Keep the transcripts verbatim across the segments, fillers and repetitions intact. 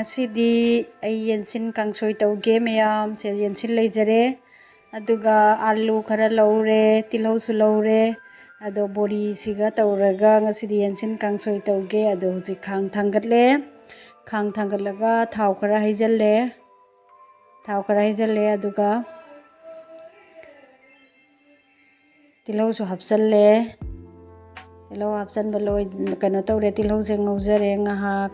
ꯉꯁꯤꯗꯤ ꯑꯩ ꯌꯦꯟꯁꯤꯟ ꯀꯥꯡꯁꯣꯏ ꯇꯧꯒꯦ ꯃꯌꯥꯝ꯫ ꯁꯦ ꯌꯦꯟꯁꯤꯟ ꯂꯩꯖꯔꯦ, ꯑꯗꯨꯒ ꯑꯥꯂꯨ ꯈꯔ ꯂꯧꯔꯦ, ꯇꯤꯜꯍꯧꯁꯨ ꯂꯧꯔꯦ꯫ ꯑꯗꯣ ꯕꯣꯔꯤꯁꯤꯒ ꯇꯧꯔꯒ ꯉꯁꯤꯗꯤ ꯌꯦꯟꯁꯤꯟ ꯀꯥꯡꯁꯣꯏ ꯇꯧꯒꯦ꯫ ꯑꯗꯣ ꯍꯧꯖꯤꯛ ꯈꯥꯡ ꯊꯥꯡꯒꯠꯂꯦ꯫ ꯈꯥꯡ ꯊꯥꯡꯒꯠꯂꯒ ꯊꯥꯎ ꯈꯔ ꯍꯩꯖꯤꯜꯂꯦ꯫ ꯊꯥꯎ ꯈꯔ ꯍꯩꯖꯤꯜꯂꯦ, ꯑꯗꯨꯒ ꯇꯤꯜꯍꯧꯁꯨ ꯍꯥꯞꯆꯜꯂꯦ꯫ ꯇꯤꯜꯍꯧ ꯍꯥꯞꯆꯟꯕ ꯂꯣꯏ, ꯀꯩꯅꯣ ꯇꯧꯔꯦ, ꯇꯤꯜꯍꯧꯁꯦ ꯉꯧꯖꯔꯦ ꯉꯥꯏꯍꯥꯛ꯫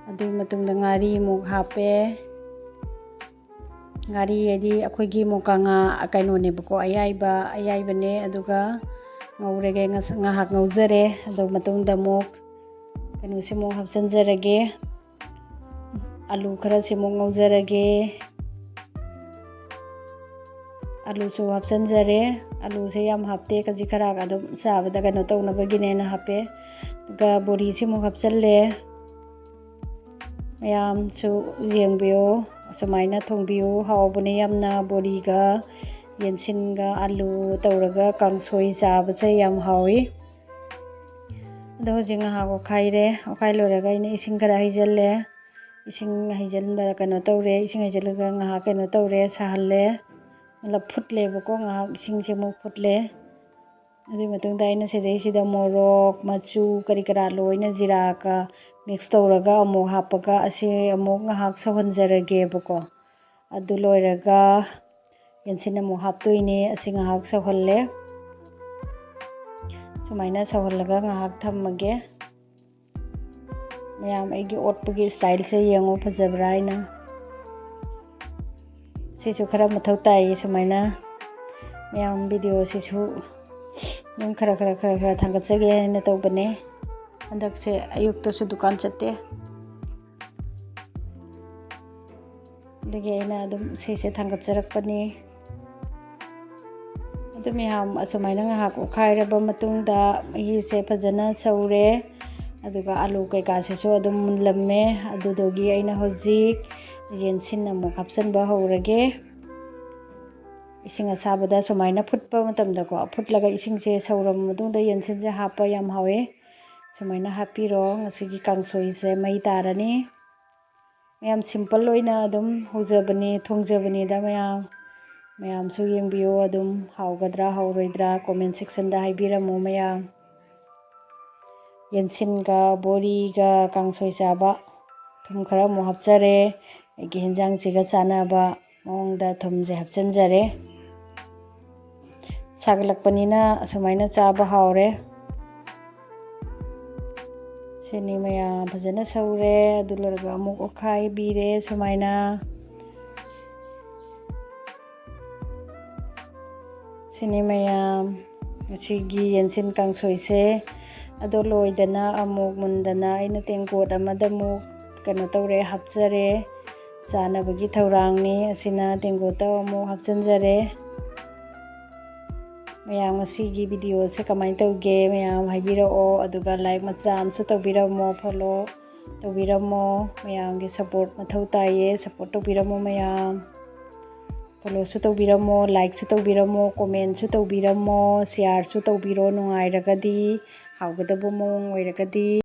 ꯑꯗꯨꯒꯤ ꯃꯇꯨꯡꯗ ꯉꯥꯔꯤ ꯑꯃꯨꯛ ꯍꯥꯞꯄꯦ꯫ ꯉꯥꯔꯤ ꯍꯥꯏꯗꯤ ꯑꯩꯈꯣꯏꯒꯤ ꯃꯨꯀꯥ ꯉꯥ ꯀꯩꯅꯣꯅꯦꯕꯀꯣ, ꯑꯌꯥꯏꯕ, ꯑꯌꯥꯏꯕꯅꯦ꯫ ꯑꯗꯨꯒ ꯉꯧꯔꯒꯦ, ꯉꯁ-, ꯉꯥꯏꯍꯥꯛ ꯉꯧꯖꯔꯦ꯫ ꯑꯗꯨ ꯃꯇꯨꯡꯗ ꯑꯃꯨꯛ ꯀꯩꯅꯣꯁꯤꯃꯨꯛ ꯍꯥꯞꯆꯤꯟꯖꯔꯒꯦ, ꯑꯂꯨ ꯈꯔꯁꯤꯃꯨꯛ ꯉꯧꯖꯔꯒꯦ꯫ ꯑꯂꯨꯁꯨ ꯍꯥꯞꯆꯤꯟꯖꯔꯦ꯫ ꯑꯂꯨꯁꯦ ꯌꯥꯝ ꯍꯥꯞꯇꯦ, ꯈꯖꯤꯛ ꯈꯔ ꯑꯗꯨꯝ ꯆꯥꯕꯗ ꯀꯩꯅꯣ ꯇꯧꯅꯕꯒꯤꯅꯦꯅ ꯍꯥꯞꯄꯦ꯫ ꯑꯗꯨꯒ ꯕꯣꯔꯤꯁꯤꯃꯨꯛ ꯍꯥꯞꯆꯜꯂꯦ꯫ ꯃꯌꯥꯝꯁꯨ ꯌꯦꯡꯕꯤꯌꯨ, ꯑꯁꯨꯃꯥꯏꯅ ꯊꯣꯡꯕꯤꯌꯨ, ꯍꯥꯎꯕꯅꯦ ꯌꯥꯝꯅ꯫ ꯕꯣꯔꯤꯒ ꯌꯦꯟꯁꯤꯟꯒ ꯑꯂꯨ ꯇꯧꯔꯒ ꯀꯥꯡꯁꯣꯏ ꯆꯥꯕꯁꯦ ꯌꯥꯝ ꯍꯥꯎꯏ꯫ ꯑꯗꯣ ꯍꯧꯖꯤꯛ ꯉꯥꯏꯍꯥꯛ ꯑꯣꯠꯈꯥꯏꯔꯦ꯫ ꯑꯣꯠꯈꯥꯏ ꯂꯣꯏꯔꯒ ꯑꯩꯅ ꯏꯁꯤꯡ ꯈꯔ ꯍꯩꯖꯤꯜꯂꯦ꯫ ꯏꯁꯤꯡ ꯍꯩꯖꯤꯟꯕ ꯀꯩꯅꯣ ꯇꯧꯔꯦ, ꯏꯁꯤꯡ ꯍꯩꯖꯤꯜꯂꯒ ꯉꯥꯏꯍꯥꯛ ꯀꯩꯅꯣ ꯇꯧꯔꯦ, ꯁꯥꯍꯜꯂꯦ꯫ ꯄꯨꯂꯞ ꯐꯨꯠꯂꯦꯕꯀꯣ, ꯉꯥꯏꯍꯥꯛ ꯏꯁꯤꯡꯁꯦ ꯑꯃꯨꯛ ꯐꯨꯠꯂꯦ꯫ ꯑꯗꯨꯒꯤ ꯃꯇꯨꯡꯗ ꯑꯩꯅ ꯁꯤꯗꯩꯁꯤꯗ ꯃꯣꯔꯣꯛ, ꯃꯆꯨ, ꯀꯔꯤ ꯀꯔꯥ ꯂꯣꯏꯅ ꯖꯤꯔꯥꯒ mix ꯇꯧꯔꯒ ꯑꯃꯨꯛ ꯍꯥꯞꯄꯒ ꯑꯁꯤ ꯑꯃꯨꯛ ꯉꯥꯏꯍꯥꯛ ꯁꯧꯍꯟꯖꯔꯒꯦꯕꯀꯣ꯫ ꯑꯗꯨ ꯂꯣꯏꯔꯒ ꯌꯦꯟꯁꯤꯟ ꯑꯃꯨꯛ ꯍꯥꯞꯇꯣꯏꯅꯦ꯫ ꯑꯁꯤ ꯉꯥꯏꯍꯥꯛ ꯁꯧꯍꯜꯂꯦ꯫ ꯁꯨꯃꯥꯏꯅ ꯁꯧꯍꯜꯂꯒ ꯉꯥꯏꯍꯥꯛ ꯊꯝꯃꯒꯦ꯫ ꯃꯌꯥꯝ ꯑꯩꯒꯤ ꯑꯣꯠꯄꯒꯤ styleꯁꯦ ꯌꯦꯡꯉꯣ, ꯐꯖꯕ꯭ꯔꯥ ꯍꯥꯏꯅ꯫ ꯁꯤꯁꯨ ꯈꯔ ꯃꯊꯧ ꯇꯥꯏ ꯁꯨꯃꯥꯏꯅ꯫ ꯃꯌꯥꯝ videoꯁꯤꯁꯨ ꯑꯗꯨꯝ ꯈꯔ ꯈꯔ ꯈꯔ ꯈꯔ ꯊꯥꯡꯒꯠꯆꯒꯦ ꯍꯥꯏꯅ ꯇꯧꯕꯅꯦ꯫ ꯍꯟꯗꯛꯁꯦ ꯑꯌꯨꯛꯇꯁꯨ ꯗꯨꯀꯥꯟ ꯆꯠꯇꯦ꯫ ꯑꯗꯨꯒꯤ ꯑꯩꯅ ꯑꯗꯨꯝ ꯁꯤꯁꯦ ꯊꯥꯡꯒꯠꯆꯔꯛꯄꯅꯤ꯫ ꯑꯗꯨ ꯃꯌꯥꯝ ꯑꯁꯨꯃꯥꯏꯅ ꯉꯥꯏꯍꯥꯛ ꯑꯣꯠꯈꯥꯏꯔꯕ ꯃꯇꯨꯡꯗ ꯃꯍꯤꯁꯦ ꯐꯖꯅ ꯁꯧꯔꯦ꯫ ꯑꯗꯨꯒ ꯑꯂꯨ ꯀꯩꯀꯥꯁꯤꯁꯨ ꯑꯗꯨꯝ ꯃꯨꯜꯂꯝꯃꯦ꯫ ꯑꯗꯨꯗꯨꯒꯤ ꯑꯩꯅ ꯍꯧꯖꯤꯛ ꯌꯦꯟꯁꯤꯟ ꯑꯃꯨꯛ ꯍꯥꯞꯆꯤꯟꯕ ꯍꯧꯔꯒꯦ꯫ ꯏꯁꯤꯡ ꯑꯁꯥꯕꯗ ꯁꯨꯃꯥꯏꯅ ꯐꯨꯠꯄ ꯃꯇꯝꯗꯀꯣ, ꯐꯨꯠꯂꯒ ꯏꯁꯤꯡꯁꯦ ꯁꯧꯔꯕ ꯃꯇꯨꯡꯗ ꯌꯦꯟꯁꯤꯟꯁꯦ ꯍꯥꯞꯄ ꯌꯥꯝ ꯍꯥꯎꯋꯦ꯫ ꯁꯨꯃꯥꯏꯅ ꯍꯥꯞꯄꯤꯔꯣ꯫ ꯉꯁꯤꯒꯤ ꯀꯥꯡꯁꯣꯏꯁꯦ ꯃꯩ ꯇꯥꯔꯅꯤ꯫ ꯃꯌꯥꯝ simple ꯑꯣꯏꯅ ꯑꯗꯨꯝ ꯍꯧꯖꯕꯅꯤ, ꯊꯣꯡꯖꯕꯅꯤꯗ ꯃꯌꯥꯝ꯫ ꯃꯌꯥꯝꯁꯨ ꯌꯦꯡꯕꯤꯌꯨ, ꯑꯗꯨꯝ ꯍꯥꯎꯒꯗ꯭ꯔꯥ ꯍꯥꯎꯔꯣꯏꯗ꯭ꯔꯥ comment sectionꯗ ꯍꯥꯏꯕꯤꯔꯝꯃꯨ ꯃꯌꯥꯝ꯫ ꯌꯦꯟꯁꯤꯟꯒ ꯕꯣꯔꯤꯒ ꯀꯥꯡꯁꯣꯏ ꯆꯥꯕ꯫ ꯊꯨꯝ ꯈꯔ ꯑꯃꯨꯛ ꯍꯥꯞꯆꯔꯦ꯫ ꯑꯩꯒꯤ ꯍꯤꯟꯖꯥꯡꯁꯤꯒ ꯆꯥꯟꯅꯕ ꯃꯑꯣꯡꯗ ꯊꯨꯝꯁꯦ ꯍꯥꯞꯆꯤꯟꯖꯔꯦ꯫ ꯁꯥꯒꯠꯂꯛꯄꯅꯤꯅ ꯑꯁꯨꯃꯥꯏꯅ ꯆꯥꯕ ꯍꯥꯎꯔꯦ꯫ ꯁꯤꯅꯤ ꯃꯌꯥꯝ ꯐꯖꯅ ꯁꯧꯔꯦ꯫ ꯑꯗꯨ ꯂꯣꯏꯔꯒ ꯑꯃꯨꯛ ꯑꯣꯠꯈꯥꯏꯕꯤꯔꯦ ꯁꯨꯃꯥꯏꯅ꯫ ꯁꯤꯅꯤ ꯃꯌꯥꯝ, ꯉꯁꯤꯒꯤ ꯌꯦꯟꯁꯤꯟ ꯀꯥꯡꯁꯣꯏꯁꯦ꯫ ꯑꯗꯣ ꯂꯣꯏꯗꯅ ꯑꯃꯨꯛ ꯃꯨꯟꯗꯅ ꯑꯩꯅ ꯇꯦꯡꯀꯣꯠ ꯑꯃꯗ ꯑꯃꯨꯛ ꯀꯩꯅꯣ ꯇꯧꯔꯦ, ꯍꯥꯞꯆꯔꯦ꯫ ꯆꯥꯅꯕꯒꯤ ꯊꯧꯔꯥꯡꯅꯤ꯫ ꯑꯁꯤꯅ ꯇꯦꯡꯀꯣꯠꯇ ꯑꯃꯨꯛ ꯍꯥꯞꯆꯤꯟꯖꯔꯦ꯫ ꯃꯌꯥꯝ ꯉꯁꯤꯒꯤ videoꯁꯦ ꯀꯃꯥꯏꯅ ꯇꯧꯒꯦ ꯃꯌꯥꯝ ꯍꯥꯏꯕꯤꯔꯛꯑꯣ꯫ ꯑꯗꯨꯒ like ꯃꯆꯥ ꯑꯃꯁꯨ ꯇꯧꯕꯤꯔꯝꯃꯣ, follow ꯇꯧꯕꯤꯔꯝꯃꯣ꯫ ꯃꯌꯥꯝꯒꯤ support ꯃꯊꯧ ꯇꯥꯏꯌꯦ꯫ Support ꯇꯧꯕꯤꯔꯝꯃꯣ ꯃꯌꯥꯝ꯫ Followꯁꯨ ꯇꯧꯕꯤꯔꯝꯃꯣ, likeꯁꯨ ꯇꯧꯕꯤꯔꯝꯃꯣ, commentꯁꯨ ꯇꯧꯕꯤꯔꯝꯃꯣ, shareꯁꯨ ꯇꯧꯕꯤꯔꯣ꯫ ꯅꯨꯡꯉꯥꯏꯔꯒꯗꯤ, ꯍꯥꯎꯒꯗꯕ ꯃꯑꯣꯡ ꯑꯣꯏꯔꯒꯗꯤ꯫